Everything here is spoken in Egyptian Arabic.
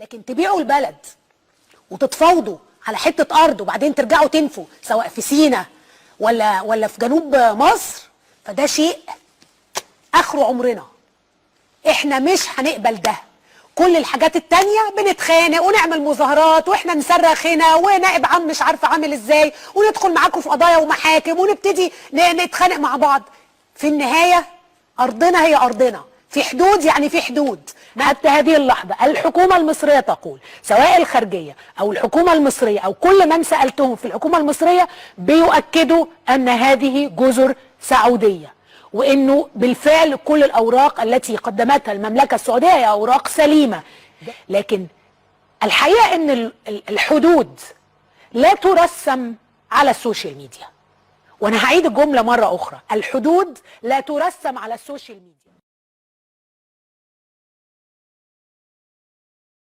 لكن تبيعوا البلد وتتفاوضوا على حتة ارض وبعدين ترجعوا تنفوا، سواء في سينا ولا في جنوب مصر، فده شيء اخره عمرنا. احنا مش هنقبل ده. كل الحاجات التانية بنتخانق ونعمل مظاهرات واحنا نصرخ هنا ونائب عام مش عارفه عامل ازاي، وندخل معاكم في قضايا ومحاكم ونبتدي نتخانق مع بعض. في النهاية ارضنا هي ارضنا، في حدود، يعني في حدود. حتى هذه اللحظة الحكومة المصرية تقول، سواء الخارجية أو الحكومة المصرية أو كل من سألتهم في الحكومة المصرية، بيؤكدوا أن هذه جزر سعودية، وأنه بالفعل كل الأوراق التي قدمتها المملكة السعودية هي أوراق سليمة. لكن الحقيقة أن الحدود لا ترسم على ال social media. وأنا هعيد الجملة مرة أخرى: الحدود لا ترسم على ال social media.